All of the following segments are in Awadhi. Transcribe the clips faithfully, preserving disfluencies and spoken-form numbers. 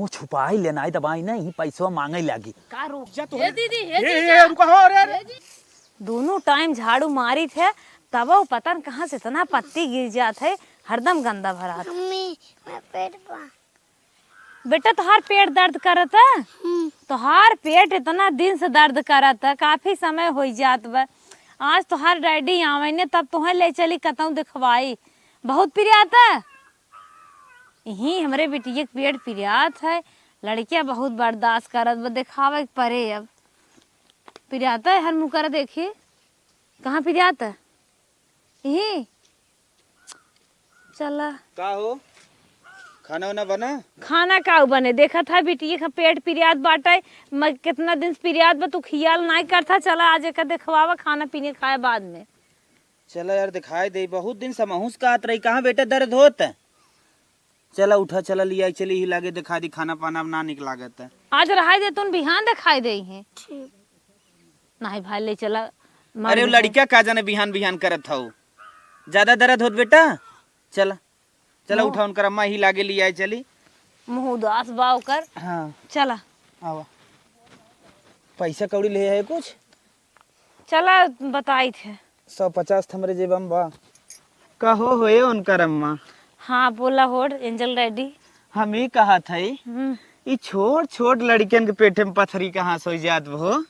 छुपाई लेना है, दवाई नहीं, पैसवा मांगे लागी। का रोक जा तो। हे दीदी, हे ए, जीजा। ए, रुका हो, अरे, अरे। हे जी। दोनों टाइम झाड़ू मारी थे, तब वो पता न कहाँ से इतना पत्ती गिर जात है, हरदम गंदा भरात। मम्मी, मैं पेट बा। बेटा, तोहार पेट दर्द करत है? हम्म। तोहार पेट इतना दिन से दर्द करत है, काफी समय हो जात बा। आज तोहार डैडी आवे ने, तब तोहे ले चली कतहूँ दिखवाई। बहुत पिरात है? यही हमरे बिटिया के पेट पिरात है, लड़किया बहुत बर्दाश्त करत बा, देखावे के परे अब। पिरात है, हर मुकर देखी, कहाँ पिरात है? यही। चला। का हो, खाना वाना बना? खाना का बने, देखत है बिटिया का पेट पिरात बाटे, म-, कितना दिन से पिरात बा, तू खियाल नाई करता। चला, आज एका देखवावा, खाना पीने खाए बाद में। चला यार, दिखाई दे, बहुत दिन से महूस कहत रही, कहाँ बेटा दर्द होत? चला उठा, चला लिया चली ही लागे, दिखा दी, खाना पाना अब ना निक लागत है। आज रहाई दे, तुन बिहान दिखाई दे ही। ठीक। नहीं भाई, ले चला, मार अरे, दे। लड़किया का जाने बिहान बिहान करत हऊ, ज्यादा दर्द होत बेटा? चला, चला मुँह उठा, उनकर अम्मा ही लागे लिया चली। मुँह उदास बा ओकर। हाँ। चला। आवा। पैसा कौड़ी ले है कुछ? चला, बताई थे। सौ पचास हमरे जेबा में बा। कहो होए उनकर अम्मा। हाँ, बोला होड़, एंजल डैडी। हम ई कहत हई, हम्म। ई छोट छोट लड़कियन के पेटे में पथरी कहाँ से हो जात बा हो?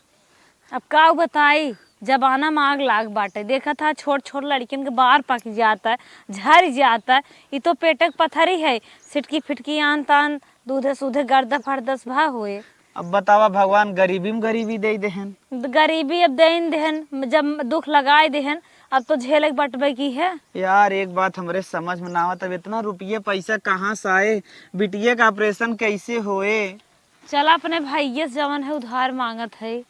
अब का बताई, जमाना में आग लाग बाटे। देखत हा, छोट छोट लड़कियन के बार पक जाता, झर जाता। ई तो पेटे के पथरी है, सिटकी फिटकी आन तान दूधे सूधे गर्दा फर्दस भा होए। अब बतावा, भगवान गरीबी में गरीबी दे देहन। गरीबी अब दे देहन, जब दुख लगाए देहन, अब तो झेले के बटबे की है। यार, एक बात हमरे समझ में ना आवत, अब इतना रुपये पैसा कहाँ से आए? बिटिया का ऑपरेशन कैसे होए? चला, अपने भैया से जवन है उधार मांगत है।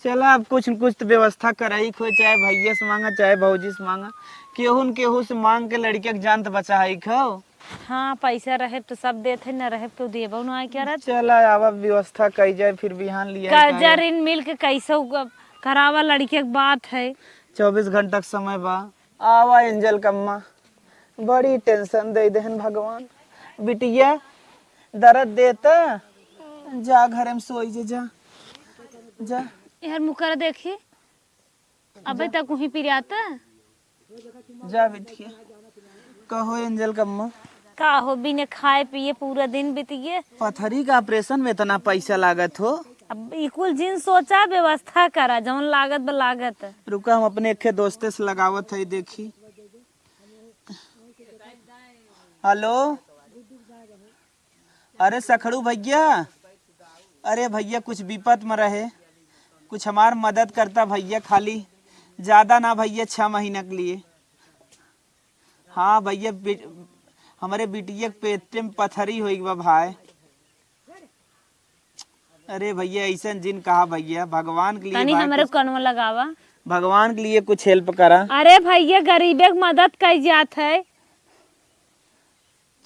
चला, अब कुछ न कुछ तो व्यवस्था कराई खोए, चाहे भैया से मांगा, चाहे भौजी से मांगा, केहू न केहू से मांग के लड़किया के जान तो बचाई खो। हाँ, पैसा रहे तो सब देत है, न रहे तो देबो ना करत। चला, आवा, व्यवस्था कई जाए, फिर बिहान लिया कर्जा ऋण मिल के कैसे करावा, लड़के के बात है। चउबीस घंटा के समय बा। आवा एंजल कम्मा, बड़ी टेंशन दे देहन भगवान। बिटिया, दर्द देता, जा घरे में सोई जे, जा, जा। यार मुकर देखी, अबे तक वहीं पिराता। जा बिटिया, कहो एंजल कम्मा। का हो, बिने खाए पिए पूरा दिन बीत गए। पथरी का ऑपरेशन में इतना पैसा लागत हो? अब ई कुल जिन सोचा, व्यवस्था करा, जौन लागत बा लागत। रुका, हम अपने एक दोस्ते से लगावत है, देखी। हेलो, अरे सखड़ू भैया, अरे भैया कुछ विपत में रहे, कुछ हमार मदद करता भैया, खाली ज्यादा ना भैया, छह महीना के लिए। हाँ भैया, बि-, हमरे बिटिया के पेटे में पथरी होई बा भाई। अरे भैया, ऐसन जिन कहा भैया, भगवान के लिए तनी भाई हमरे कुछ, कनवा लगावा। भगवान के लिए कुछ हेल्प करा। अरे भैया, गरीबे के मदद कई जात है।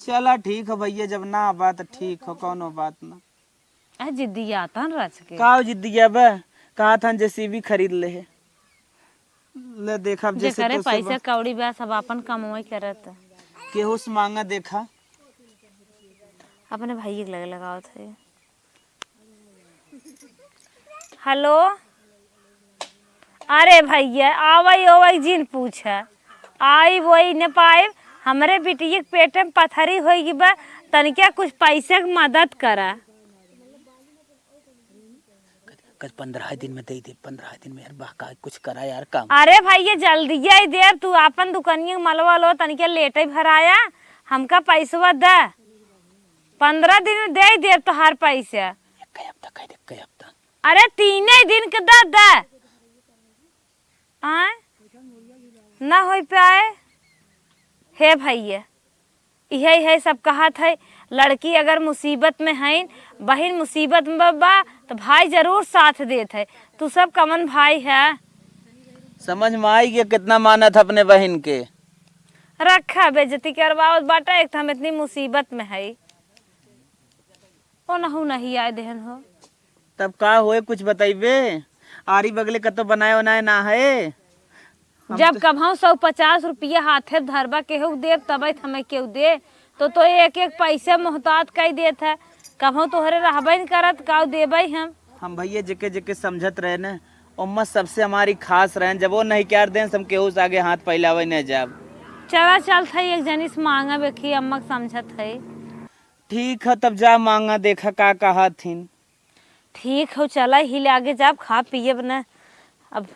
चला ठीक हो भैया, जब ना बा त ठीक हो, कौनो बात ना। आ जिद्दिया तन रच के। का जिद्दिया बा? कहा था जेसीबी खरीद ले है। ले देखा, अब जैसे जेकरे तैसे पैसा बा। कौड़ी बा, सब आपन कमवाई करत। केहू से मांगा देखा। अपने भाई के लगे लगावत है। हेलो, अरे भैया, आवई ओवई जिन पूछा, आई वही न पाए। हमरे बिटिया के पेटे में पथरी होई बा, तनिका कुछ पैसे के मदद करा। कल पन्द्रह दिन में दे दे, पन्द्रह दिन में यार, बा का कुछ करा यार काम। अरे भैया, जल्दी ही देब, तू आपन दुकनिया के मलवा लो, तनिका लेटे भराया, हमका पैसवा दे। पन्द्रह दिन में दे देब तोहार पैसा। एक हफ्ता कह दे, एक हफ्ता। अरे तीने दिन के दे दे। आय? ना होई पाए। हे भैया, इहे, इहे सब कहत है, लड़की अगर मुसीबत में है, बहिन मुसीबत में बा, तो भाई जरूर साथ देत है। तू सब कमन भाई है? समझ में आई कि कितना मानत है अपने बहिन के। रखा बेइज्जती करवावत बाटा, एक तो हम इतनी मुसीबत में है। ओ नहु नहीं आए देहन हो। तब का होए, कुछ बतइबे? आरी बगले कतो बनाए उनाए ना है? हम जब तो कबहूँ सौ पचास रुपया हाथे धरबा केहू देब, तबे त हमें केहू दे। तो, तो एक एक पैसे मोहतात कई देत है। कभो तोहरे रहबे न करत, काउ देबे हम। हम भइया जेके जेके समझत रहे न, ओम्मा सबसे हमारी खास रहन। जब वो नहीं क्यार देन, हम केहू से आगे हाथ फैलावे न जाब। चला चलत है, एक जनी से मांगा बेखी, अम्मा के समझत है। ठीक है, तब जा मांगा, देखा का कहत हिन। ठीक हो, चला ही ले आगे जाब, खा पियब न। अब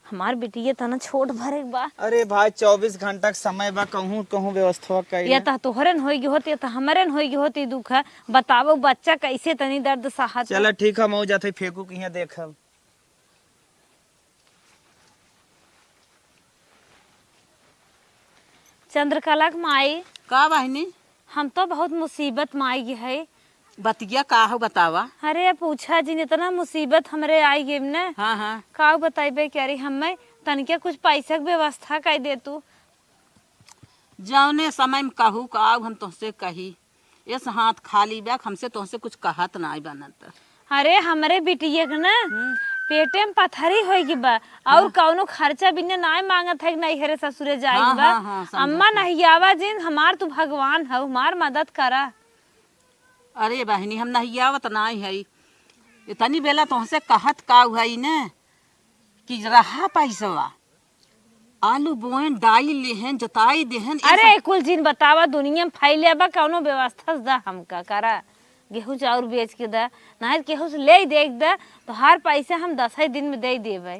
हमार बिटिया तना छोट भरे के बा। अरे भाई, चउबीस घंटा के समय बा, कहूँ कहूँ व्यवस्था कइले। या त तोहरे न होई होत, या त हमरे न होई होत, ई दुख है। बतावो बच्चा कैसे तनी दर्द सहत है। चला ठीक है, मऊ जात है, फेंकू के यहाँ देखब। चंद्रकला के माई। का बहिनी? हम तो बहुत मुसीबत में आई है। बतिया का हो बतावा? अरे पूछा जिन, इतना मुसीबत हमरे आई गई न। हाँ, हाँ। का बताइबे कि अरे हमें तनिके कुछ पैसा के व्यवस्था कर दे तू। जौने समय में कहू का हम तोहसे कही, इस हाथ खाली बा, हमसे तोहसे कुछ कहत नाई बनत। अरे हमरे बिटिया के ना हम्म। पेटे में पथरी होई गई बा, और हाँ। कौनो खर्चा बिना नाई मांगत है कि नैहरे ससुरे जाए हाँ, बा। हाँ, हाँ, समझत अम्मा हई। नहियावा जिन, हमार तू भगवान हऊ, हमार मदद करा। अरे बहिनी, हम नहियावत नाई हई, इतनी बेला तोहसे कहत का हई न कि रहा पैसवा, आलू बोएन, डाई लेहेन, जोताई देहेन, ए अरे सब कुल जिन बतावा, दुनिया में फैले बा, कौनो व्यवस्था से दा हमका करा। गेहूं चाउर बेच के दा, नाहीं केहू से ले दे दा, तोहार पैसा हम दस ही दिन में दे देबे।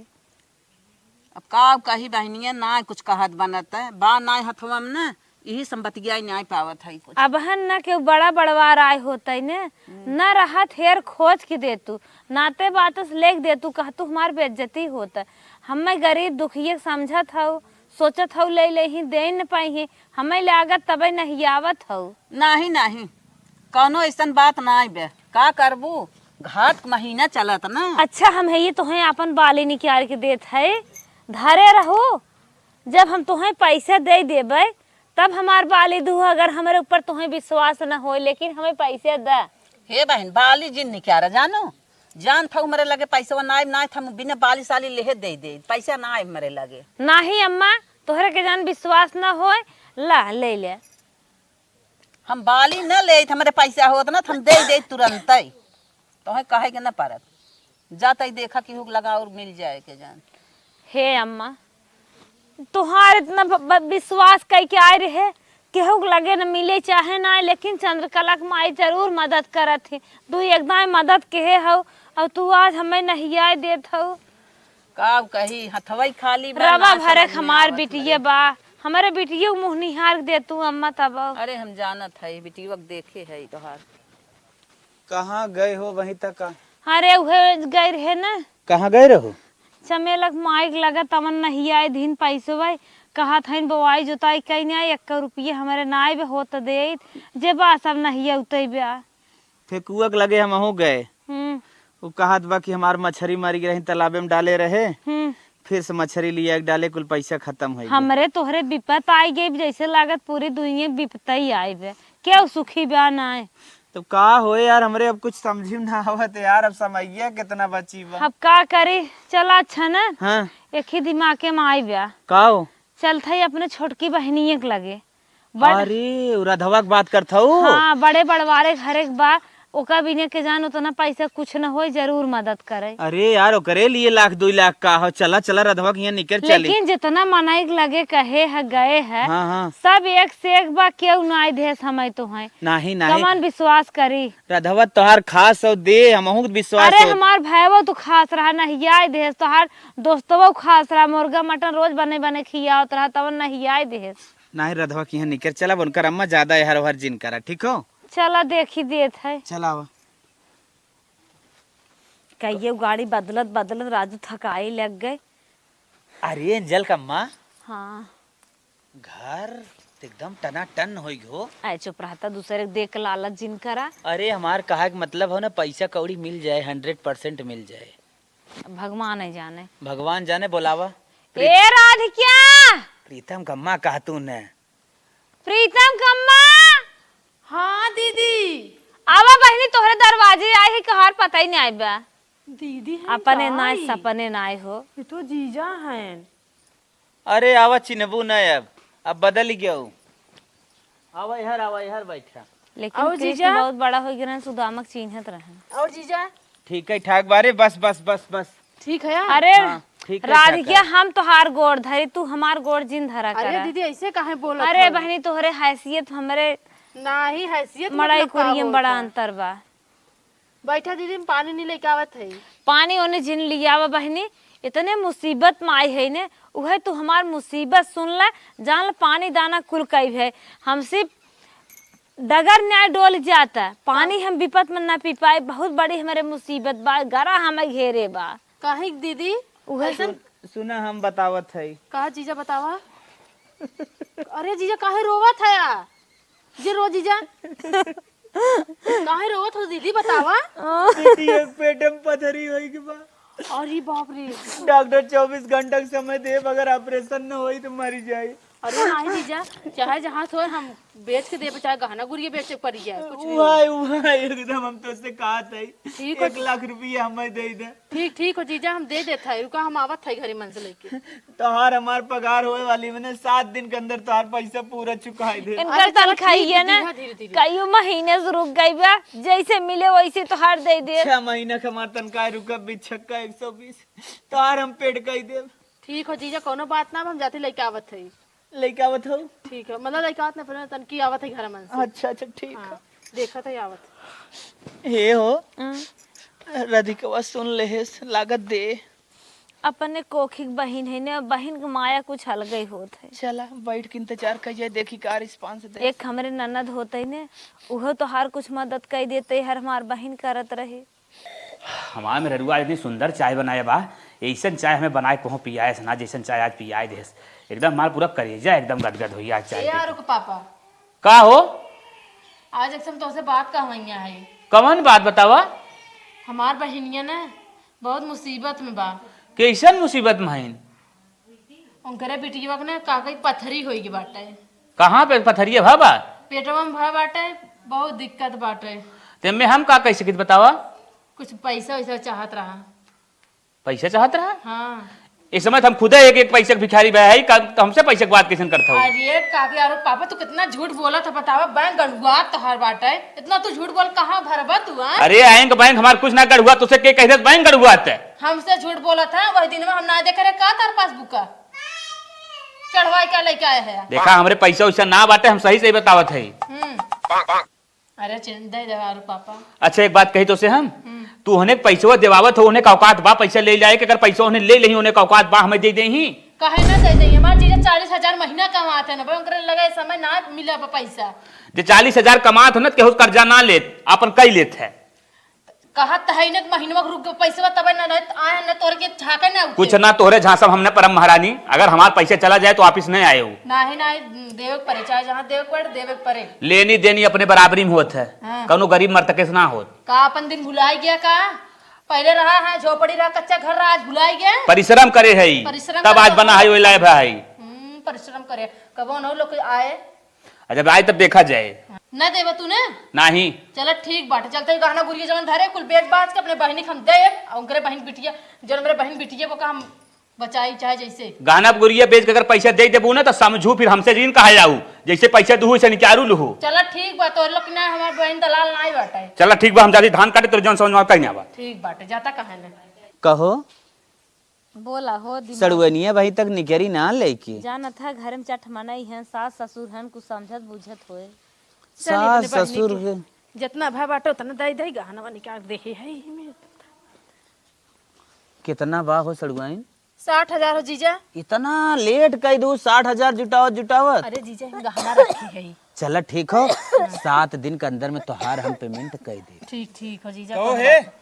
अब का कही बहिनिया, ना कुछ कहत बनत है, बा ना हथवा में ना, यही संबतिया नहीं पावत है कुछ। अबहन ना केहू बड़ा बड़वार आए होतै ने, हम्म। ना रहत हेर खोज के देतू, नाते बात से लेके देतू, कहतू हमार बेइज्जती होत। हमें गरीब दुखिये समझत हऊ, सोचत हऊ ले लेही, दे न पाइही, हमें लागत तबे नहियावत हऊ। नाही, नाही, कौनो ऐसन बात नाही बे। का करबू, घाट के महीना चलत ना। अच्छा, हम है ये तोहें आपन बाली निकाल के देत है, धरे रहू। जब हम तोहें पैसा दे देबे, तब हमार बाली दू, अगर हमरे ऊपर तोहें विश्वास न होए, लेकिन हमें पैसा द। हे बहन, बाली जिन निकारा, जानो, जान था हमरे लगे पैसा ना आए, ना था बिना बाली साली लेहे दे दे, पैसा ना आए हमरे लगे। नाही अम्मा, तोहरे के जान विश्वास न होए, ला ले ले। हम बाली न लेइत, हमरे पैसा होत ना, त हम दे देइत तुरंतै। तोहे कहे के न परत। जा तई देखा केहू के लगा और मिल जाए के जान। हे अम्मा, तोहार इतना ब-, ब-, विश्वास कई के आए रहे, केहू के लगे न मिले चाहे ना, लेकिन चंद्रकला के माई जरूर मदद करत ही। तू एकदम मदद केहे हऊ, और तू आज हमें नहियाए देत हऊ। का कही, हथवई खाली बा, रवा ना भरे समझ में हमार आवत बिटिये बा, हमरे बिटिये के मुँह निहार दे तू अम्मा तब। अरे हम जानत हई, बिटियवा के देखे हई तोहार। कहाँ गए हो वहीं तक का? अरे उहे गए रहे ना। कहाँ गए रहो? चमेलक माइक लगा तवन नहियाए दिन पैसो भाई, कहा था बोआई जोताई कई ना, एक रुपये हमरे नाई बे होत दे, जे बा सब नहिया उतई बे। फेकुआ के लगे हमहू गए। हम्म। उ कहत बा कि हमार मछरी मरी गई रही, तालाबे में डाले रहे, हम्म। फिर से मछरी लिया के डाले, कुल पैसा खत्म हो गया। हमरे तोहरे विपत आई गई, जैसे लागत पूरी दुनिया विपत ही आई बे, केहू सुखी बा नाय। तो का होए यार, हमरे अब कुछ समझी में ना आवत यार, अब समैया कितना बची बा। अब का करी, चला अच्छा ना, हाँ। एक ही दिमाग के में आई बा। का हो? चलत हई अपने छोटकी बहिनिये के लगे। बड़- अरे, उ रधवा के बात करत हऊ? हाँ, बड़े बड़वारे घरे के बा, ओका बिना के जान उतना पैसा कुछ न होई, जरूर मदद करे। अरे यार, ओकरे लिए लाख दुई लाख का हो, चला चला रधवा के यहाँ निकर चली। लेकिन जितना मनई के लगे कहे है, गए है, हाँ, हाँ। सब एक से एक बा, केहू नाई देस हमें तो है। नाही, नाही। कमन विश्वास करी? रधवा तोहार खास हो दे, हमहू के विश्वास अरे हो। हमार भाईवो तो खास रहा, नहियाई देस, तोहार दोस्तवो खास रहा, मुर्गा मटन रोज बने बने खियावत रहा, तवन नहियाई देस। नाही रधवा के यहाँ निकर चला, उनकर अम्मा ज्यादा एहर ओहर जिन करा, ठीक हो? चला देखी देत है। चला आवा। कहिए गाड़ी बदलत बदलत राजू थकाई लग गए। अरे एंजल का अम्मा। हाँ। घर त एकदम टनाटन होई गो। आए चुप रहता, दूसरे के देख के लालच जिन करा। अरे हमार कहा के मतलब हो ना, पैसा कौड़ी मिल जाए, हंड्रेड परसेंट मिल जाए। भगवान ही जाने। भगवान जाने, बोलावा। ए राधिका! प्रीतम का अम्मा कहा तू ने। प्रीतम का अम्मा! हाँ दीदी। आवा बहिनी, तोहरे दरवाजे आई है, कहार पता ही नहीं आए बा। दीदी हम अपने नाय ताई। सपने नाय हो। ये तो जीजा हैं। अरे आवा, चिन्हबू न अब, अब बदल गयो। आवा इहर, आवा इहर बैठा। लेकिन और कृष्ण जीजा? बहुत बड़ा हो गया, सुदामा के चीन्हत रहन। और जीजा? ठीक है, ठाक बारे, बस, बस, बस, बस। ठीक है यार। अरे हाँ, ठीक है, राधिका, ठाक है। हम तोहार गोड़ धरी, तू हमार गोड़ जिन धरा अरे करा। दीदी, ऐसे काहे बोलत अरे हो? बहनी, तोहरे हैसियत हमरे नाही, हैसियत मड़ई मतलब का कुरियम होता? बड़ा अंतर बा। बैठा दीदी, हम पानी नहीं लेके आवत है। पानी ओने जिन लियावा बहनी, इतने मुसीबत में आई है ने, उहे तू हमार मुसीबत सुन ले, जान ले पानी दाना कुल कई है। हमसे डगर न्याय डोल जाता, पानी हम विपत में ना पी पाए, बहुत बड़ी हमरे मुसीबत बा, गरा हमें घेरे बा। काहे दीदी? उहे ऐसन सुन, सुना हम बतावत है। का जीजा बतावा? अरे जीजा काहे रोवत है आ? जे रो जीजा। काहे रोवत हो दीदी बतावा? दीदी एक पेट में पथरी होई के बा। अरे बाप रे। डॉक्टर चउबीस घंटा के समय देब, अगर ऑपरेशन न होई तो मरी जाई। अरे नाही जीजा, चाहे जहाँ से होए हम बेच के देबे, चाहे गहना गुरिया बेचे के पड़ी जाए, कुछ भी हो। उहाँ, उहाँ एकदम हम तोसे कहत है, ठीक हो। एक लाख रुपया हमें दे दे। ठीक, ठीक हो जीजा, हम दे देत है, रुका हम आवत है घरे मन से लेके। तोहार हमार पगार होए वाली, मैंने सात दिन के अंदर तोहार पैसा पूरा चुकाई दे। इनकर अरे चलो तनखाही ठीक है है ना, धीरे, धीरे, धीरे। कईयो महीने से रुक गई बा, जैसे मिले वैसे तोहार दे दे। छह महीना के हमार तनखाही रुका, बीस छक्का एक सौ बीस, तोहार हम पेड़ कई देब। ठीक हो जीजा, कोनो बात ना, हम जाते लेके आवत है। लेके आवत हो? ठीक है, मतलब लेके आवत ना, फिर तनकी आवत है घर मन से। अच्छा, अच्छा, ठीक हाँ, है। देखत है आवत। हे हो, हाँ। राधिकवा सुन लेहेस, लागत दे। अपने कोखिक बहिन है ने, बहिन के माया कुछ अलग ही होत है। चला, बैठ के इंतजार कर जाए, देखी का response दे। एक हमरे ननद होते ने, उहो तोहार कुछ मदद कर देते, हर हमार बहिन करत रहे। हमार मेहररुआ इतनी सुंदर चाय बनाए बा, ऐसन चाय हमें बनाए कहूँ पियाए से ना, जैसन चाय आज पियाए देस। एकदम हमार पूरा करेजा एकदम गदगद होई आज चाय ए पी के। आरू के पापा। का हो? आज एक हम तोसे बात कहवैया है। कवन बात बतावा? हमार बहिनिया ना बहुत मुसीबत में बा। कैसन मुसीबत में हईन? उनकरे बिटिया के ना का कही पथरी होई के बाटे। कहाँ पे पथरिया भा बा? पेटवा में भा बाटे, बहुत दिक्कत बाटे। ते में हम का कह सकित बतावा? कुछ पैसा वैसा चाहत रहा। पैसा चाहत रहा? हाँ। इस समय तो हम खुदे एक, एक पैसे के भिखारी बा है, का, तो हमसे पैसे के बात कैसन करत हो? अरे काकी, अरे पापा, तू कितना झूठ बोलत है, बतावा, बैंक गड़ुआ तोहार बाटे, इतना तू झूठ बोल, कहाँ भरबा तू, हाँ? अरे, बैंक, बैंक हमार कुछ ना गड़ुआ, तुझसे के कह दे बैंक गड़ुआ ते? हमसे झूठ बोलत है, वही दिन में हम ना देखे रहे का तार पासबुक का? चढ़वाई का लेके आए हैं? देखा, हमरे पैसा वैसा ना बाटे, हम सही सही बतावत है। हम्म। अरे चिन-, दे दे आरू पापा। अच्छा, एक बात कही तो से हम, हम्म। तू उन्हें पैसवा देवावत हो, उन्हें का औकात बा पैसा ले जाए के? अगर पैसा उन्हें ले लेही, उन्हें का औकात बा हमें दे देही? काहे ना दे देही? हमार जीजा चालीस हजार महीना कमात है ना, भाई, उनकरे लगे समय ना मिला बा पैसा। जे चालीस हजार कमात हो ना, केहू से कर्जा ना लेत, आपन कई लेत है। कहत है ना कि महीनवा के रुक गए, पैसवा तबे ना, ना आए ना, तोरे के झांके ना उठे। कुछ ना तोहरे झांसब हमने परम महारानी, अगर हमार पैसा चला जाए तो वापिस नहीं आए हो। नाही, नाही, देवे के परे, चाहे जहाँ देवे के पड़े, देवे के पड़े। लेनी देनी अपने बराबरी में होत है, हाँ। कौनो गरीब मर्तके से ना होत। का अपन दिन भुलाई गया का? पहले रहा है झोपड़ी, रहा कच्चा घर, रहा, आज भुलाई गया। परिश्रम करे है ई, परिश्रम तब करे आज तो बना है, वही लायक है। हम्म, परिश्रम करे, कबो न लोग आए। अच्छा, जब आए तब देखा जाए। ना देबा तू ना? नाही। चला ठीक बाटे, चलते ही गहना गुरिया जवन धरे कुल बेच बाच के अपने बहिनी के हम देब, और उनकरे बहिन बिटिया, जौन हमरे बहिन बिटिया को का हम बचाई चाहे जैसे। गहना गुरिया बेच के अगर पैसा दे देबू ना तो समझू फिर हमसे जिन कहा जाऊ, जैसे पैसा दुहू से निकारू लुहू। चला ठीक बा, तोर लोग ना हमार बहिन दलाल ना ही बाटे। चला ठीक बा, हम जाती धान काटे, तोर जौन समझ में कहीं ना बा। ठीक बाटे, जाता कहाँ ना? कहो। बोला हो दिमाग। सड़ुअनिया भाई तक निकरी ना लेके। जानत है, घर में चट मनई हैं, सास ससुर हैं, कुछ समझत बुझत होए। चल, सास अपने बहिनी ससुर के के। जितना भा बाटे उतना दे दे, गहनवा निकाल दे है, है ही में। कितना बा हो सड़ुआइन? साठ हजार हो जीजा। इतना लेट कई दू, साठ हजार जुटावत जुटावत। अरे जीजा, हम गहना रखी है। चला ठीक हो, सात दिन के अंदर में तोहार हम payment कई दे। ठीक, ठीक हो जीजा, कहो कौन हे। बात है?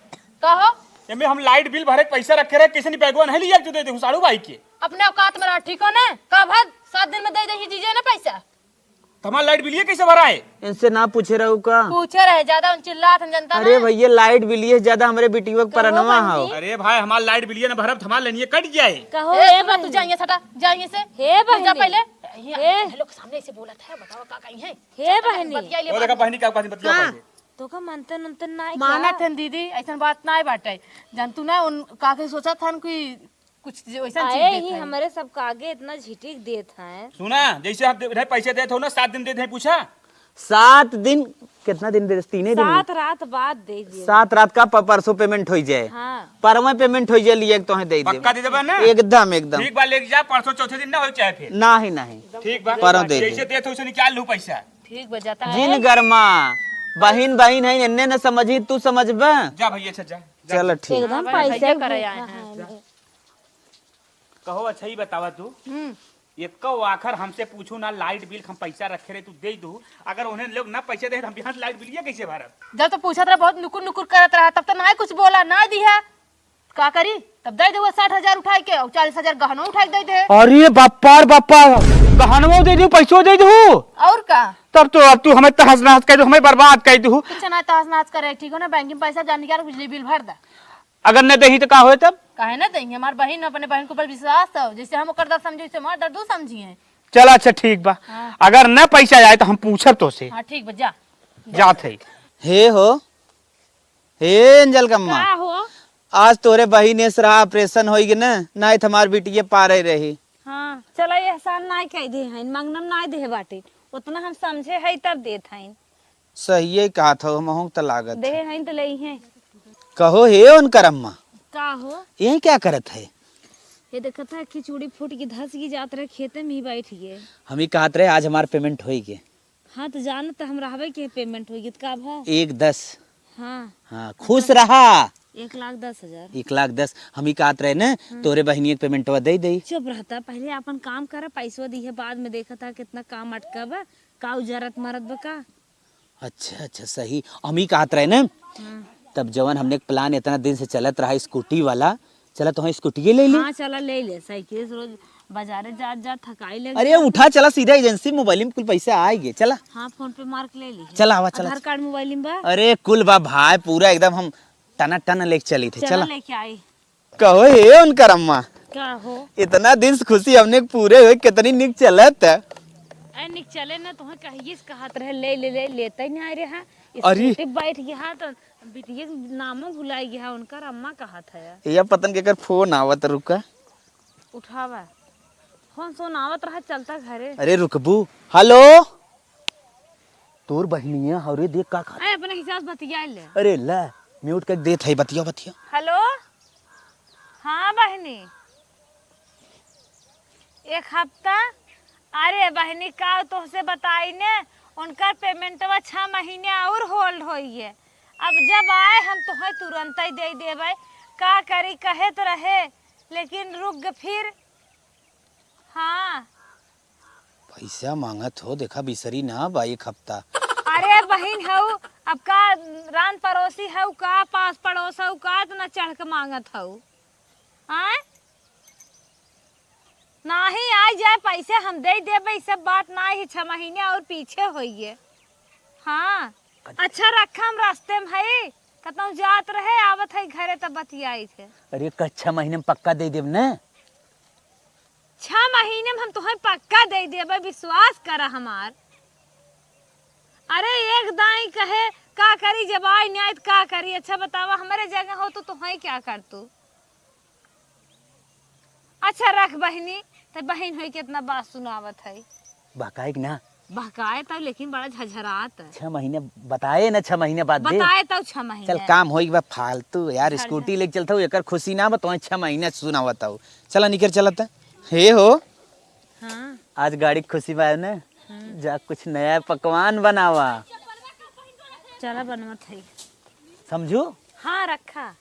कहो। एमे हम light bill भरे के पैसा रखे रहे, कैसे नहीं बैगवा नहीं लिया, तू दे दे साड़ू भाई के। अपने औकात में रहा, ठीक हो ना? का भर सात दिन में दे दे जीजा ना पैसा। तुम्हारा light bill ये कैसे भरा है? इनसे ना पूछे रहू का? पूछे रहे, ज्यादा उन चिल्लात हन जनता अरे ना। भैया, light bill ये ज्यादा हमरे बिटिया के कहो परनवा बहन हो। जी। अरे भाई, हमार light bill ये ना भरब, हमार लेनिए कट जाए। कहो ए, ए सुना, तू बहन। जाइए सटा, जाइए से। हे तू जा बहनी। पहले। ये ए। लोग सामने ऐसे बोलत है, बताओ का कहीं है? हे बहनी। बतिया ले वो देखा बाद में। बहनी का पास बतिया हाँ। पहले। तो का मनतन उनतन ना है मानत क्या? हन दीदी, ऐसन बात ना बाटे। जान तू ना उन काके सोचत हन कि कुछ जे वैसन चीज आए देत ही है। हमरे सबका आगे इतना झिटिक देत हैं। सुना, जैसे आप दे-, इधर पैसे देत हो ना, सात दिन देत हैं, पूछा? सात दिन कितना दिन दे, तीने दिन? सात रात बाद दे दिए। सात रात का प-, परसों payment होइ जाए। हाँ। परवे payment होइ जाए, लिए तोहे दे दे। पक्का दे देबा ना? एकदम, एकदम। ठीक बा, लेके जा, परसों चौथे दिन ना होइ चाहे फिर। नाही, नाही। ठीक बा। परसों दे दे। जैसे देत हो, वैसे निकाल लूँ पैसा। ठीक बा, जाता है। जिन गरमा, बहिन, बहिन है, एन्ने न समझी, तू समझबा? जा भैया, अच्छा, जा, जा। चलो, ठीक। एकदम हाँ, पैसे भैया करे आए हैं। कहो, अच्छा, ई बतावा तू, हम्म। एको आखर हमसे पूछू ना, light bill हम पैसा रखे रहे, तू दे दू। अगर उन्हें लोग ना पैसा दे, तो हम यहाँ से light bill ये कैसे भरब? जब तो पूछत रहे, बहुत नुकुर नुकुर करत रहा, तब तो ना कुछ बोला, ना दिया। का करी? तब दे दे वो साठ हजार उठाई के, और चालीस हजार गहनो उठाई के दे दे। अरे बापा रे बापा, गहनवो दे दू, पैसो दे दू। और का? तब तो अब तू हमें तहस नहस कर दू, हमें बर्बाद कर दू। कुछ ना तहस नहस करे, ठीक हो ना? बैंक में पैसा जा निकाल, बिजली बिल भर दे। अगर न देही तो का होए तब? काहे ना देही? हमार बहिन, अपने बहिन के ऊपर विश्वास है, जैसे हम ओकर दर्द समझी, वैसे हमार दर्द उ समझी है। चल अच्छा ठीक बा, हाँ। अगर न पैसा आए तो हम पूछब तोसे। हाँ ठीक बा, जा। जात है। हे हो, हे एंजल कम्मा, का हो? आज तोरे बहिन एस रहा operation होई गे न, नाहीं तो हमार बिटिये पारे रही। हाँ, चला एहसान नाहीं कह दे हैं, मंगनम नाहीं देहे बाटे, उतना हम समझे है तब देत हैं। सहिए कहत हो, हमहूँ त लागत। देहे हईन त लेइहे। कहो हे उनकर अम्मा। का हो? यही क्या करत है? ये देखत है, खिचड़ी फूट के धस गई, जात रहे खेते में ही बैठ गए। हम ही कहत रहे, आज हमार payment होई गे। हाँ, तो जान त हम रहबे के payment होई गे, त का भा? एक दस। हाँ। हाँ, खुश रहा। एक लाख दस हजार। एक लाख दस। हम ही कहत रहे न, हाँ। तोरे बहिनी एक paymentवा दे दे। चुप रहता, पहले अपन काम करा, पैसो दिहे, बाद में देखत है कितना काम अटका बा, का उजरत मरत बा का। अच्छा, अच्छा, सही। हम ही कहत रहे न, हाँ। तब जवन हमने एक plan इतना दिन से चलत रहा scooty वाला, चला तोहे scootyए ले ली। हाँ, चला ले ले, साइकिल से रोज बाजारे जात जात थकाई लग अरे, जात। उठा, चला सीधा agency, mobile में कुल पैसा आए गे, चला। हाँ, PhonePe मार के ले ली। चला, आवा, चला। आधार card mobile में बा? अरे, कुल बा भाई, पूरा एकदम हम टना टन लेके चली थे, चला चला। लेके आई। कहो हे उनकर अम्मा। का हो? इतना दिन से खुशी हमने पूरे हुए, कितनी निक चलत। अरे निक चले ना, तुम्हें कहिए से कहत रहे, ले, ले, ले, लेते ही नहीं आ रहे हैं। अरे। Scooty बैठ गया है तो बिटिया के नामो भुलाई गया है, उनकर अम्मा कहत है। ये पतन के कर phone आवत, रुका। उठावा। Phone सोन आवत रहा, चलता घरे। अरे रुकबू। Hello। तोर बहिनिया हौ रे, देख का खात। अरे, अपने हिसाब से बतिया ले। अरे, ले, mute कर देत है, बतिया, बतिया। Hello, हाँ बहिनी, एक हफ्ता। अरे बहिनी, का तोहसे बताई ने, उनकर paymentवा छह महीने और hold होई है। अब जब आए, हम तोहे तुरंत ही दे देबै। का करी, कहे तो रहे, लेकिन रुक ग फिर। हाँ। पैसा मांगत हो, देखा बिसरी ना बा एक हफ्ता। अरे बहिन हऊ, अब का रान पड़ोसी हऊ का, पास पड़ोस हऊ का, इतना चढ़ के मांगत हऊ? आय? नाही आई जाए पैसे हम दे देबे, ई सब बात नाही, छह महीने और पीछे होइए। हाँ। अच्छा रखा, हम रास्ते में हई, कतहूँ जात रहे, आवत हई घरे तब बतियाई थे। अरे क-, छह महीने में पक्का दे देब न? छह महीने में हम तोहे पक्का दे देबे, विश्वास करा हमार। अरे एक दाई कहे का करी, जब आई नहीं आई तो का करी? अच्छा बतावा, हमरे जगह हो तो तोहे क्या कर तू? अच्छा रख बहिनी, त बहिन होई कितना बात सुनावत है। बहकाए कि ना? बहकाए तब, लेकिन बड़ा झझरात है। छह महीने बताए ना, छह महीने बाद दे। बताए तब छह महीने। चल काम होई बा, फालतू यार, झर, स्कूटी झर। लेके चलता हूँ, एकर खुशी ना बा, तो छह महीने सुनावत हूँ। चला निकर चलत। हे हो, हाँ। आज गाड़ी के खुशी बा ना, हाँ। जा कुछ नया पकवान बनावा। चला बनवत है। समझू? हाँ रखा।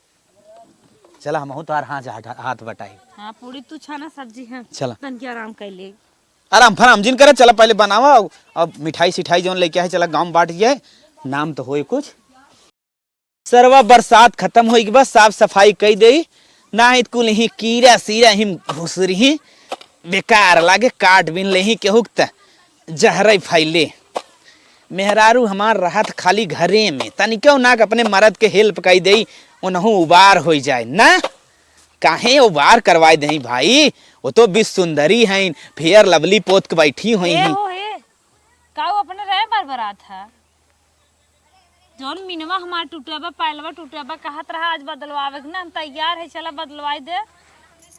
चला, हमहू तोहार हाथ, हाथ, हाथ बटाई। हाँ, पूरी तू छाना, सब्जी हम चला। तनके आराम कर ले। आराम फराम जिन करे, चला पहले बनावा, अब, अब मिठाई सिठाई जौन लेके आए, चला गाँव में बांट जाए, नाम तो होए कुछ। सरवा बरसात खत्म होई के बाद साफ सफाई कई देई, नाही त कुल ही कीड़ा सीरा हिम घुसरी ही, बेकार लागे, काट बिन ले ही केहू के त जहरई फैले। मेहरारू हमार रहत खाली घरे में, तनिको ना के अपने मरद के help कई देई, उनहु उबार होई जाए ना। काहे उबार करवाई देई भाई, वो तो विश्व सुंदरी हैं, Fair Lovely पोत के बैठी हुई ए हैं। हो हे, का वो अपने रहे बरबरात है? जौन मिनवा हमार टूटे बा, पायलवा टूटे बा, कहत रहा आज बदलवावे के ना, हम तैयार है, चला बदलवाई दे।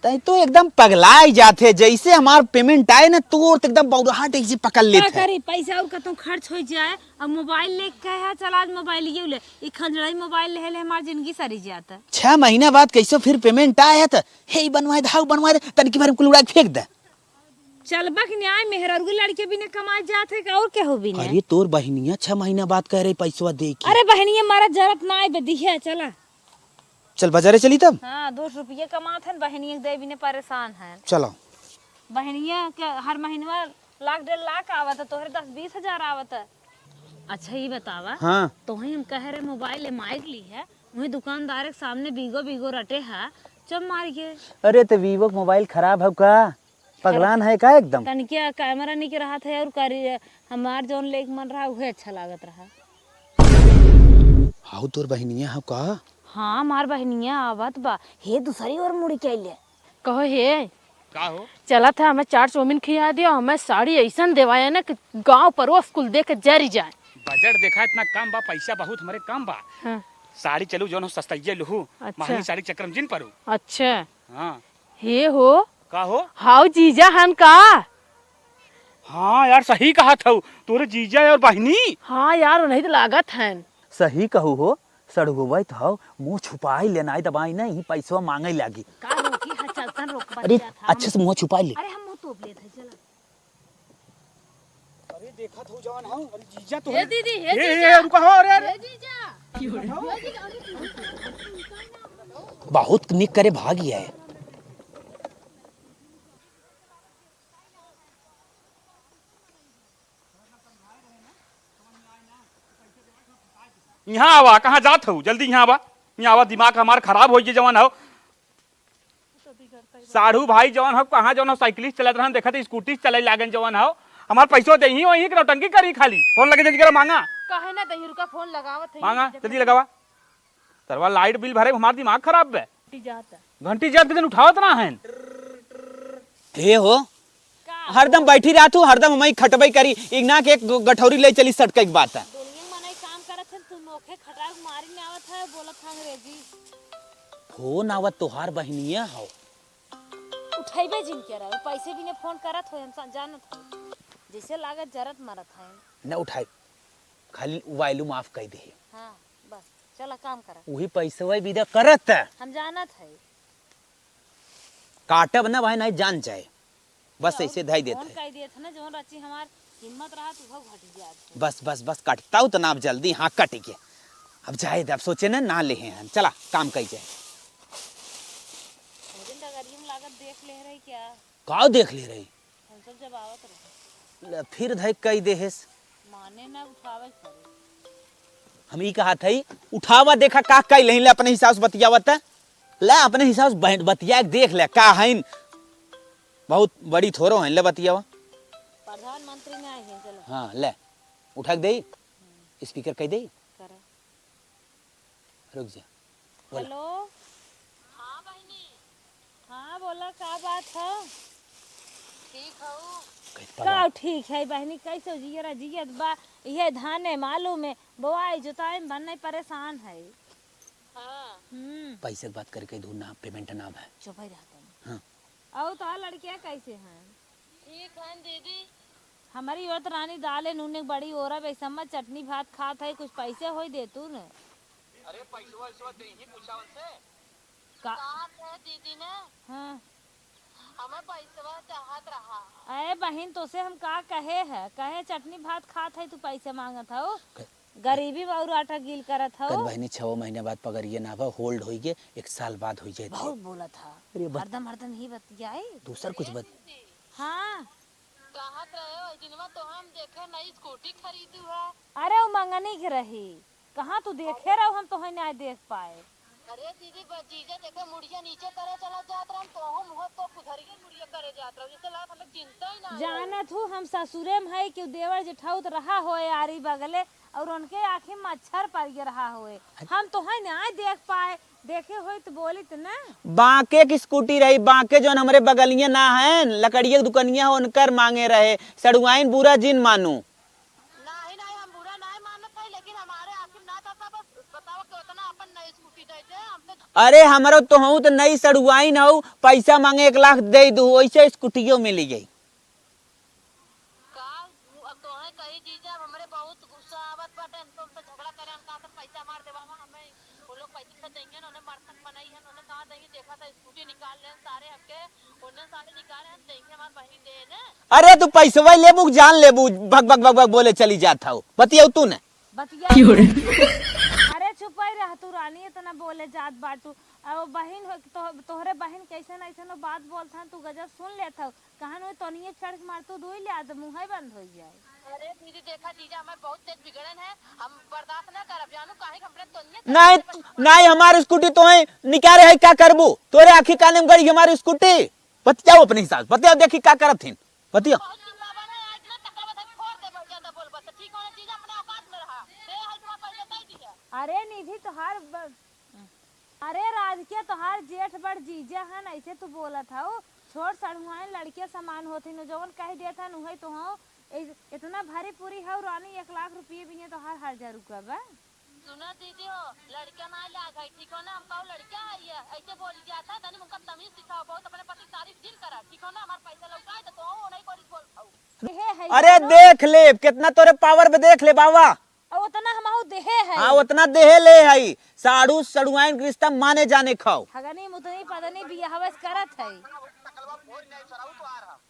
तै तो एकदम पगलाइ जात है, जैसे हमार payment आए ना, तोर तो एकदम बौराहट ऐसे पकड़ लेत का है। करी, पैसा और कतौ खर्च होइ जाए, अब मोबाइल लेके कहे है, "चल आज मोबाइल ये ले।" ई खंजड़ाई मोबाइल लेहे ले हमार जिंदगी सरी जात है। छह महीना बाद कैसो फिर payment आए है, तो हे ई बनवाए दे, हाउ बनवाए दे, तनिकी भर में कुल उड़ा के फेंक दे। चलबा कि नाहीं, मेहरारू के लड़के बिना कमाए जात है, कि और केहू बिना? अरे, तोर बहिनिया छह महीना बाद कह रही पैसवा दे के। अरे, बहिनिया मारा जरूरत नाहीं बे, दिहे, चला। चल, बाजारे चली तब। हाँ, दो सौ रुपये कमात हन, बहिनिया के दे बिना परेशान हन। चलो। बहिनिया के हर महीनवा लाख डेढ़ लाख आवत है, तोहरे दस बीस हजार आवत है। अच्छा, ई बतावा, हाँ। तोहे हम कह रहे मोबाइल एम आई के ली है, वही दुकानदार के सामने बीगो बीगो रटे है, चुप मार के। अरे, तो Vivo के मोबाइल खराब है का? पगलान है का एकदम? तनिकिया कैमरा निके रहत है और करी, हमार जौन लेक मन रहा, उहे अच्छा लागत रहा। हाउ तोर बहिनिया हौ का? हाँ, हमार बहिनिया आवत बा। हे दूसरी ओर मुड़ी के अइले। कहो हे। का हो? चलत है, हमें चाट चाउमीन खिया दियो, हमें साड़ी ऐसन देवाया ना कि गांव परोस कुल देख के जरी जाए। बजट देखा इतना कम बा, पैसा बहुत हमरे कम बा। हाँ। साड़ी चलू जौन हो सस्तैया लुहू, अच्छा। महंगी साड़ी चक्कर में जिन परू। अच्छा। हाँ। हे हो। का हो? हाउ जीजा हन का? हाँ यार, सही कहत हऊ, तोरे जीजा और बहिनी। हाँ यार, उन्हीं तो लागत हन। सही कहू हो, सड़ुआवै तो हौ, मुँह छुपाई ले, नाहीं दबाई नहीं, पैसवा माँगै लागी। का रोकी है, चलतन रोक बन अरे, जात है। अच्छे से मुँह छुपाई ले। अरे, हम मुँह तोप लेत है, चला। अरे, देखत हो जवन हौ, अरे, जीजा तो हे है। दीदी, हे ए, ए, जीजा। ए, रुका हो, अरे, अरे। हे जीजा। बहुत निक करे भागी है। यहाँ आवा, कहाँ जात हऊ? जल्दी यहाँ आवा, यहाँ आवा, दिमाग हमार खराब होइ गए जवन हौ। साढ़ू भाई जवन हौ, कहाँ जवन हौ, साइकिल से चलत रहन, देखत स्कूटी से चले लागन जवन हौ, हमार पैसो देही वही कि नौटंकी करी खाली। फोन लगे जल्दी करा, मांगा। काहे ना दही रुका, फोन लगावत है, मांगा, जल्दी जल्दी लगावा। तरवा लाइट बिल भरे, हमार दिमाग खराब बे। घंटी जात है। घंटी जात के दिन उठावत ना है। हे हो, का? हरदम बैठी रहत हू, हरदम हमही खटबै करी, एक ना के एक गठौरी ले चली सटकै के बात है। दुनिया में मनई काम करत है, तू नोखे खटाक मारी में आवत है, बोलत है अंग्रेजी। फोन आवत तोहार बहिनिया हौ। उठैबे जिन के रहे, पैसे बिने फोन करत हो, हम सा-, जानत हो। जैसे लागत जरत मरत है। न उठाई, खाली volume off कइ दे। हाँ, बस, चला काम करा। वही पैसवा विदा करत। हम जानत है। काटब ना भाई, नहीं जान जाए। बस ऐसे धई देत है। कई देत है ना, जौन रची हमार हिम्मत रहा, तू घट जात है। बस, बस, बस, कटता हो तो ना, अब जल्दी, हाँ, कट गया। अब जाए दे, अब सोचे ना, ना लेहे हैं, चला, काम कई जाए। लेकिन डगरिया में लागत देख ले रही क्या? का देख ले रही? हम सब जब आवत रहे। ले, फिर धई कई देहेस। माने ना, उठावे के पड़े। हम ई कहत हई, उठावा देखा का कई लेही, ले अपने हिसाब से बतियावत है। ले अपने हिसाब से बहन बतिया के देख ले, का हईन। बहुत बड़ी थोरो हईन, ले बतियावा। प्रधानमंत्री में आई हैं, चलो। हाँ, ले। उठा के देई? हम्म। Speaker कई देई? करा। रुक जा। बोला। Hello। हाँ बहिनी। हाँ, बोला, का बात है? ठीक हऊ? कैसे का बा? ठीक है बहिनी, कैसे जियरा जियत बा? ये धाने मालूम है, बोआई जोताई में बन्ने परेशान है। हाँ। हम्म। पैसे के बात करके धुन ना, payment ना है। चुप ही रहता हूँ। हाँ। और तो लड़कियाँ कैसे हैं? ठीक हन दीदी। हमरी ओर त रानी दाले नूने बड़ी ओरा बेसम्मा चटनी भात खात है, कुछ पैसे होई दे तू न। अरे पैसवा वैसवा देही पूछा उनसे। का? कहा थे दीदी ने? हाँ। हमें पैसवा चाहत रहा। अरे बहिन, तोसे हम का कहे है, कहे चटनी भात खात है, तू पैसे मांगत हऊ। क- गरीबी में और आटा गील करत हऊ। कद बहिनी, छव महीने बाद पगरिए ना बा, hold होई गे, एक साल बाद होई जाए। बहुत बोलत ह। अरे बस। हरदम, हरदम ही बतियाई। दूसर कुछ बत- हाँ। कहत रहे, ओइ दिनवा तो हम देखे नई स्कूटी खरीदू है। अरे, वो मंगनी के रही। कहाँ तू देखे रहो, हम तोहे नाय देख पाए। अरे दीदी, बस जीजा देखे मुड़िया नीचे करे चला जात रहन, तोहू मुँह तो पुधरिये मुड़िया करे जात रहो, जैसे लागत हमें चिंता ही ना हो। जानत हूँ, हम ससुरे में है कि देवर जेठाउत रहा होए आरी बगले, और उनके आँखी में मच्छर पड़ गया रहा होए। हम तोहे नाय देख पाए, देखे होइत बोलित ना। बांके की स्कूटी रही, बांके जौन हमरे बगलिया ना है, लकड़िया के दुकनिया हो, उनकर मांगे रहे। सड़ुआइन बुरा जिन मानू। नाही, नाही, हम बुरा नाही मानत है, लेकिन हमारे आँखी में ना था, बस बतावा कि उतना अपन नई स्कूटी अरे हमरो तो हूँ तो नई सड़ुआइन हऊ, पैसा मांगे एक लाख दे दू, वैसे स्कूटियो मिली गई। का? अब तोहे कही जीजा, अब हमरे बहुत गुस्सा आवत बाटे, हम तो उनसे झगड़ा करे, हम कहा, "सर, पैसा हमार देवावा हमें, वो लोग पैसा देंगे ना, उन्हें मरतन बनाई है, उन्हें कहा देंगे, देखा था स्कूटी निकाल लेन सारे हमके, उन्हें सारे निकाले हम देंगे, हमार बहिन दे ने।" अरे तू पैसवा लेबू कि जान लेबू, भग भग भग भग बोले चली जात हऊ, बतियाऊ तू ने। बतिया। अरे चुपाई रह तू रानी, इतना बोले जात बाटू। अब बहिन हो, तो, तोहरे बहिन कैसे न ऐसे न बात बोलत हन, तू गजब सुन लेत हऊ। कहाँ न तनिए चढ़ के मार तू दुई ले, आ तो मुँहे बंद हो जाए। अरे दीदी, देखा जीजा, हमें बहुत तेज बिगड़न है, हम बर्दाश्त ना करब, जानू काहे कि हमरे तनिए नहीं, नहीं, हमार स्कूटी तोहे निकारे है, का करबू? तोरे आँखी काने में गड़ी हमार स्कूटी। बतियाओ अपने हिसाब से, बतियाओ, देखी का करत हिन, बतियाओ। बहुत चिल्लावा ना, आज ना तकलबा से फोड़ दे, बहुत ज्यादा बोलबा तो ठीक हो ना जीजा, अपने औकात में रहा। दे है तुम्हारा पैसा दे दिया। अरे निधि तोहार ब-, अरे राजकीय तोहार जेठ बड़ जीजा हन, ऐसे तू बोलत हऊ। छोट सड़ुआइन लड़के समान होत हिन, जवन कह देत हन उहे तो हऊ। ए-, इतना भारी पूरी हऊ रानी, एक लाख रुपये भी है तोहार हर हजार रुपया बा। सुना दीदी हो, लड़का ना लाग है, ठीक हो ना? हम कहू लड़का है ये, ऐसे बोली जाता है, तनी उनका तमीज सिखाओ, बहुत अपने पति की तारीफ जिन करा, ठीक हो ना? हमार पैसा लौटाए तो तू नहीं बोली बोल खाऊ। देहे है अरे ना? देख ले, कितना तोरे पावर में देख ले बाबा। और उतना हम आहू देहे है। हाँ, उतना देहे ले है। साड़ू सड़ुआइन के रिश्ता माने जाने खाओ। हगनी मुतनी पदनी बियाहवस करत है।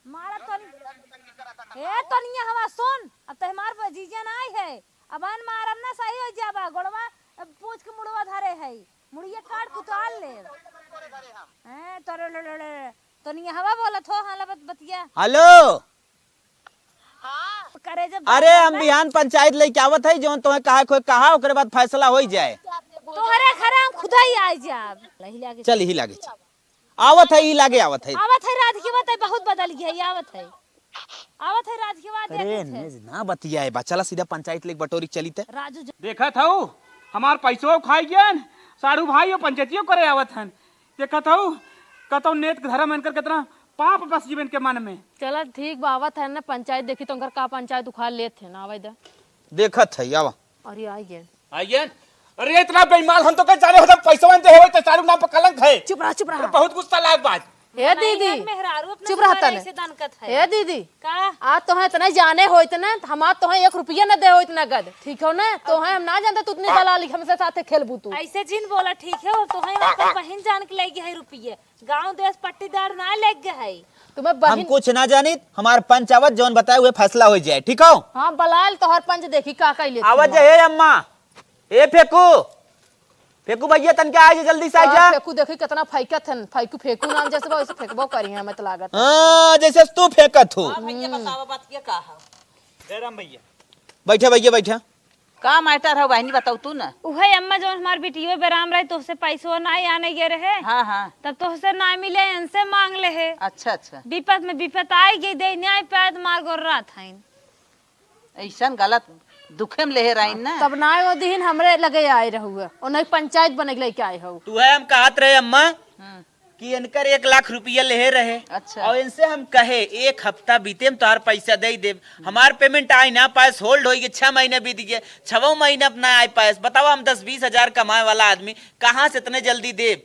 मारा तनी, ए तनिया हवा सुन, अब तो हमार जीजा ना आई है। अबान मारब ना सही हो जाबा, गोड़वा पूछ के मुड़वा धरे है, मुड़िया काट कुताल ले। हैं, तोरे ले, ले, ले, तनिया हवा बोलत हो, हाँ, लबत बतिया। हेलो। हाँ। करे जब अरे, हम बिहान पंचायत लेके आवत है, जौन तोहे कहा खोए कहा, ओकरे बाद फैसला होई जाए। तोहरे घरे हम खुदा ही आ जाब। चल, ही लागे, चल। आवत है, ई लागे आवत है। आवत है, राजकीय बात है, बहुत बदल गया है, आवत है। आवत है, राजकीय बात अरे, जाके छे। ने ना बतियाए बा, चला सीधा पंचायत लेके बटोरी चली ते। राजू ज- देखत हऊ, हमार पैसो खाई गयन, साढ़ू भाई और पंचायतियो करे आवत हन। देखत हऊ, कतौ नेत धर्म इनकर कितना पाप बस जीवन के मन में। चला ठीक बा, आवत है ना पंचायत, देखी तो उनकर का पंचायत उखाड़ लेत है ना, आवे दे। देखत है, आवा। अरे, आई गए। आई गए? अरे, इतना बेईमान हम तो कहीं जाने होता, पैसा दे होई तो साढ़ू नाम पर कलंक है। चुप रहा, चुप रहा। अरे, बहुत गुस्सा लाग बात। हे दीदी, मेहरारू अपने चुप रहा तने। ऐसे दनकत है। हे दीदी, का? आज तोहे इतना जाने हो, इतना, हमार तोहे एक रुपया न दे हो, इतना गद, ठीक हो ना? तोहे हम ना जानते, तू इतनी दलाली हमसे साथे खेलबू तू। ऐसे जिन बोला, ठीक है, तोहे ओकर बहिन जान के लेके है रुपये, गाँव देश पट्टीदार ना लेके है। तुम्हें हम बहिन कुछ ना जानित, हमार पंच आवत, जौन बताए हुए फैसला हो जाए, ठीक हो? हाँ, बलाल तोहर पंच देखी का कैले आवत तू। जे, हे अम्मा, ए फेकू, फेकू भैया, तनके आ जा, जल्दी से आ हाँ, जा। फेकू देखी कितना फेंकत हन, फेकू, फेकू नाम जैसे बा, वैसे फेंकबो करी हैं, हमें तो लागत है। हाँ, जैसे तू फेंकत हो। हाँ भैया, बतावा बात ये का है? जयराम भैया। बैठा भैया, बैठा। का मैटर है बहिनी, बताऊ तू ना। उहे अम्मा, जौन हमार बिटियो बेराम रहे, तोहसे पैसो ना आने गे रहे। हाँ, हाँ। तब तोहसे ना मिले, इनसे मांग ले है। अच्छा, अच्छा। विपत में विपत आई गई, दे न्याय पायत मार गोर्रा थाइन। ऐसन गलत दुखे में लेहे रहीन ना। तब ना वो दिहिन हमरे लगे आए रहुए, और नहीं पंचायत बने के लेके आए हो। तू है हम कहत रहे अम्मा हम्म। कि इनकर एक लाख रुपया लेहे रहे। अच्छा। और इनसे हम कहे एक हफ्ता बीते हम तोहार पैसा दे देब। हमार पेमेंट आई ना पास, होल्ड होई गए, छह महीने बीत गए, छवो महीने अपना आए पास। बताओ हम दस बीस हजार कमाए वाला आदमी कहाँ से इतने जल्दी देब?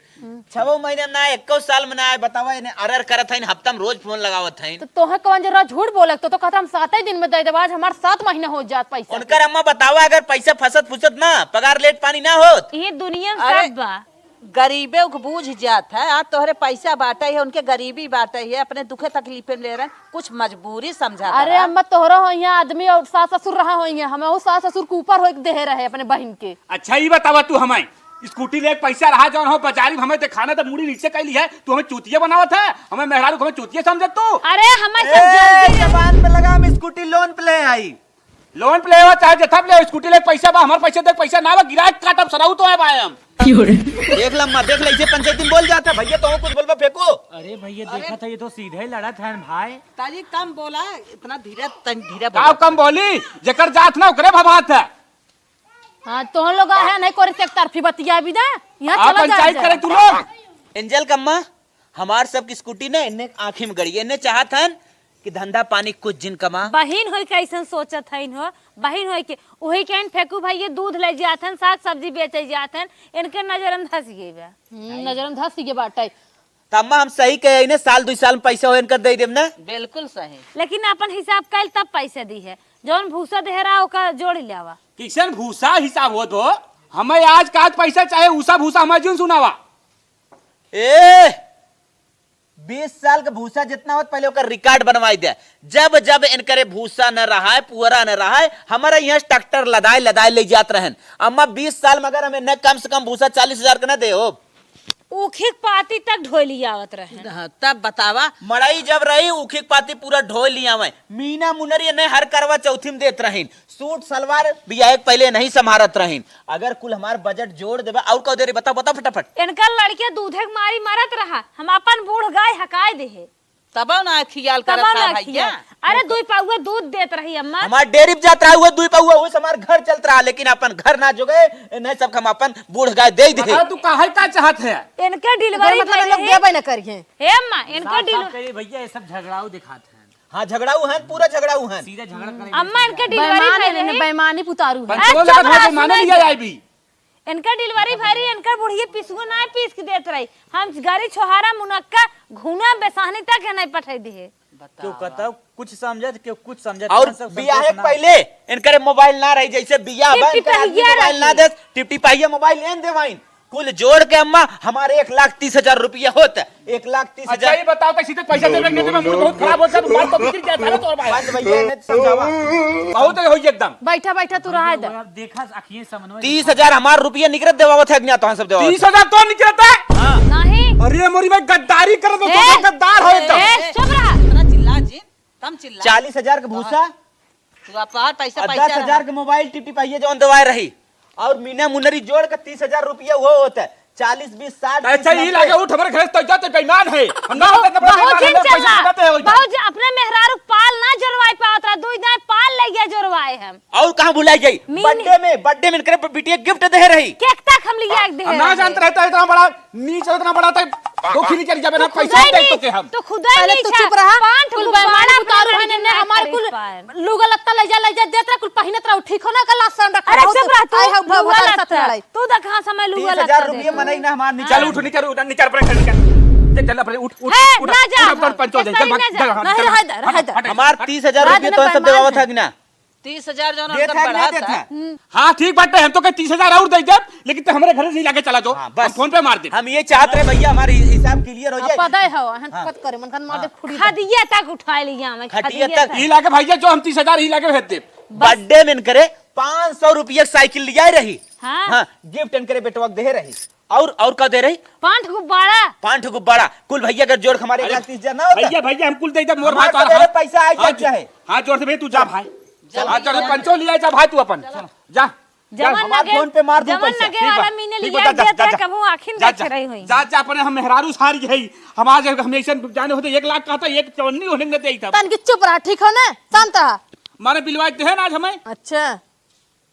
छवो महीने में ना, एको साल में ना आए, बतावा, इन्हें अरर करत है, इन हफ्ता में रोज फोन लगावत है। तो तोहे कौन जरूरत झूठ बोले? तो, तो कहता हम सात ही दिन में दे देब, आज हमार सात महीना हो जात पैसा। उनकर अम्मा बतावा, अगर पैसा फंसत फुसत ना, पगार लेट पानी ना होत। ये दुनिया में अरे, सब बा। गरीबे के बूझ जात है, आज तोहरे पैसा बाटे है, उनके गरीबी बाटे है, अपने दुखे तकलीफे में ले रहे हैं, कुछ मजबूरी समझा अरे करा। अम्मा, तोहरा हो यहाँ आदमी और सास ससुर रहा हो यहाँ, हमें वो सास ससुर के ऊपर हो एक देहे रहे अपने बहिन के। अच्छा, ई बतावा तू हमें, स्कूटी लेके पैसा रहा जौन हो, बाजारी में हमें दिखाना तो मुड़ी नीचे कैली है, तू हमें चूतिया बनावत है, हमें मेहरारू को हमें चूतिया समझत तू? अरे, हमें सब ए, जल्दी है। जबान पे लगा, हम स्कूटी लोन पे ले आई। लोन पे ले हो, चाहे जथा पे ले हो, स्कूटी लेके पैसा बा, हमार पैसा दे, पैसा ना बा, गिराए काटब, सराऊ तो है भाई हम। देख लम्मा, देख ले, इसे पंचायती में बोल जाता है, भैया तो कुछ बोलबा फेंको। अरे भैया, देखा था, ये तो सीधे लड़त है भाई। ताली कम बोला, इतना धीरे, तन धीरे का बोला। कम बोली, जेकर जात ना, ओकरे भभात है। हाँ, तोहन लोग आया नहीं करे से एक तरफी बतिया भी ना। यहाँ आप चला जा पंचायत जरा। करे तू लोग। एंजल कम्मा, हमार सबकी स्कूटी ना इन्ने आँखी में गड़ी, इन्ने चाहत हन धंधा पानी कुछ जिन कमा। बहिन होई के अइसन सोचत हइन हो, बहिन होई के उही के इन फेंकू भइया दूध ले जात हन, साग सब्जी बेचे जात हन, इनके नजर में धस गई बा। हम्म, नजर में धस गई बाटे। त अम्मा हम सही कहे, इन्हें साल दुई साल में पैसा हो इनकर दे देब ना। बिल्कुल सही। लेकिन अपन हिसाब कइल तब पैसा दी है, जौन भूसा दे रहा ओका जोड़ ले आवा। किसन भूसा हिसाब होत हो, हमें आज काज पैसा चाहे, उसा भूसा हमें जिन सुनावा। ए, बीस साल के भूसा जितना होत, पहले ओकर रिकॉर्ड बनवाई दे। जब जब इनकरे भूसा न रहाय, पुअरा न रहाय, हमारे यहाँ ट्रैक्टर लदाय लदाय ले जात रहन। अम्मा, बीस साल में अगर हमें न कम से कम भूसा चालीस हजार के न दे हो। ऊखिक पाती तक ढोई लियावत रहन। हाँ, तब बतावा। मड़ई जब रही, ऊखिक पाती पूरा ढोई लियावे। मीना मुनरी न हर करवा चौथी में देत रहीन। सूट सलवार बियाहे के पहले नहीं संभारत रहीन। अगर कुल हमार बजट जोड़ देबा, और का दे रे, बताओ, बताओ फटाफट। इनकर लड़के दूधे के मारी मरत रहा, हम अपन बूढ़ गाय हकाय देहे। तबो ना खियाल तबो करत ना रहा भैया। खियाल। अरे, दुई पौवा दूध देत रही अम्मा। हमार डेयरी पे जात रहा, वो दुई पौवा, वो से हमार घर चलत रहा, लेकिन अपन घर ना जोगे, नहीं सब हम अपन बूढ़ गाय दे दे। हाँ, तू काहे का चाहत है? इनके डिलीवरी मतलब भइल लोग रही। देबे न करिहे। हे अम्मा, इनके साफ, साफ डिलीवरी कही भैया, ये सब झगड़ाऊ दिखात हैं। हाँ, झगड़ाऊ हैं, पूरा झगड़ाऊ हैं। सीधे झगड़ा करेंगे अम्मा, इनके डिलीवरी बेईमान भइल है, रही। बेईमानी पुतारू है। पंचों अच्छा, लगा था, बड़ा बेईमानो सुनाई लिया दे। आई भी। इनकर डिलीवरी भरी, इनकर बुढ़िया पिसुआ ना पीस के देत रही। हम गरी छोहारा मुनक्का घुना बेसाहनी तक के नहीं पठाई दिहे। क्यों बताओ, कुछ समझत, क्यों कुछ समझत, और कौन सब बियाहे संतोष ना? पहले इनकरे मोबाइल ना रही, जैसे बियाह बा, टिप इनकर आदमी टिपहिया मोबाइल ना रही। देस, टिप टिपहिया मोबाइल एन देवाइन। कुल जोड़ के अम्मा हमारे एक लाख तीस हजार रुपया होत, एक लाख तीस हजार। अच्छा, ये बताओ तो सीधे पैसा देवे के नहीं देवे, मूड बहुत खराब होता है, बात तो बिगड़ जाता है तोर भाई। बंद भैया, इन्हें समझावा। बहुत है होई एकदम। बैठा, बैठा, तू रहा दे। देखा, आँखिए समन्वय तीस हजार हमार रुपया निकरत देवावत है, अज्ञात हम सब देवावत है। तीस हजार तो निकरत है? हाँ। नहीं। अरे मोरी भाई गद्दारी कर दो, ए, तो गद्दार हो एकदम। ए, चुप रहा। इतना चिल्ला जी, कम चिल्ला। चालीस हजार के भूसा। तू आप बाहर पैसा, और पैसा दस हजार रहा। के मोबाइल टिप टिप आइए जौन दवाए रही। और मीना मुनरी जोड़ के तीस हजार रुपया वो होता है। चालीस, बीस, साठ, अच्छा, तीस, ये नब्बे। लागे उठ, हमारे घर से तो जाते बेईमान है। हम ना बहुत, होते तो बड़ा बहुत बेईमान है, चिल्ला। पैसा देते हैं उधर। बहुत ज-, अपने मेहरारू पाल ना जोरवाए पावत रहा, दो दाएं पाल ले गया जोरवाए हम। और कहाँ भुलाई गई? मीन- बर्थडे में, बर्थडे में इनकरे बिटिया गिफ्ट दे रही। केक तक हम लिया के दे हम ना रहे। जानते रहता है इतना बड़ा नीच, इतना बड़ा था, दोखी नहीं चली जाबे ना, तू पैसा खुदा दे नहीं, तो के हम। तू खुदा पहले नहीं तू छा। चुप रहा। पांच कुल गुब्बारा बेईमान अपने उतारू लड़के है ने, ना हमार खरीद कुल पाए। लुगा लत्ता ले जा, ले जा, देत रहा, कुल पहिनत रहा, ठीक हो ना, कल आसन रखा अरे बहुत चुप रहा तू, आए हो, लुगा बहुत लत्ता। सत्य लड़ाई। तू देख हाँ समय लुगा तीस हजार लत्ता रुपये दे। मनई ना हमार निकाल। चल उठ, निकल, उठ, निकल, अपने घर निकल। चल, चल, अपने उठ, उठ, है, उठ, ना जा। उठ, उठ, पंचो दे, चल, चल, भाग, नहीं, जा। चल, हट, नहीं, चल, हट, हट, हट, हट। हमार तीस हजार राज रुपये में तो सब बेईमान देवावत है। है कि ना? तीस हजार जौन देत उनकर है कि नहीं बढ़त देत है? है? हम्म। हाँ, ठीक बात है, हम तो कहे तीस हजार और दे देब, लेकिन तो हमारे घर से ही लाके चला जाओ, हाँ, हम बस। फोन पे मार दे। हम ये चाहत रहे भैया, हमारे हि-, हिसाब क्लियर हो अब जाए। पता है हो, हन हाँ। पत करे, मन खन मार दे हाँ। फुड़ी दे। खदिया तक उठा लिया हमें, खटिया खदिया तक। तक। ई लाके भैया, जो हम तीस हजार ई लाके भेज देब। बस। बर्थडे में इनकरे पाँच सौ रुपया साइकिल लिया रही। हाँ। हाँ, गिफ्ट इनकरे बेटवा के दे रही। और, और का दे रही? पाँच गुब्बारा। पाँच गुब्बारा। कुल भैया अगर जोड़ के हमारे अरे, एक लाख तीस हजार ना होता। भैया, भैया, हम कुल दे दे, मोर हमार भाई, तो सबेरे हाथ, पैसा आ हाथ, जाता है। हाथ जोड़ से भाई, तू जा भाई। चला, हाथ जोड़ से चला। पंचो लिया, जा भाई, तू अपन। चला। जा, जा। जवन हमार लगे, फोन पे मार दू जवन पैसा। लगे ठीक बा, वाला मीने ठीक लिया बा, जा, जा, देत जा, है, जा। कबहूँ आँखिन जा, देखे जा। रही होई। जा, जा, अपने हम मेहरारू सारी है। हमार जब हम ऐसे जाने होते, एक लाख कहता, एक चवन्नी होने न देता। तन की चुप रहा, ठीक हो ना? शांत रहा। मारे बिलवा दे ना आज हमें। अच्छा।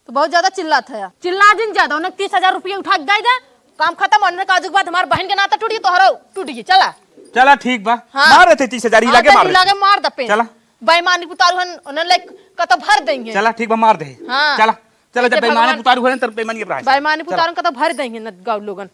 तो बहुत ज्यादा चिल्लात है। चिल्ला जिन ज्यादा, उन्हें तीस हजार रुपया उठा के दे दे, काम खत्म। और उन्हें काजू के बाद हमार बहन के नाता टूट गई, तोहरो टूट गई। चला। चला ठीक बा। हाँ। मार देते तीस हजार, ही हाँ, लागे तो मार ही देते। लागे मार दपे। चला। बेईमानी पुतारू हन, उन्हें लाइक कतो भर देंगे। चला ठीक बा, मार दे। हाँ। चला। चला, जब ऐसे बेईमानी भगवान पुतारू हन, तब बेईमानी के प्राण। बेईमानी चला। पुतारू कतो भर देंगे न गाँव लोगन।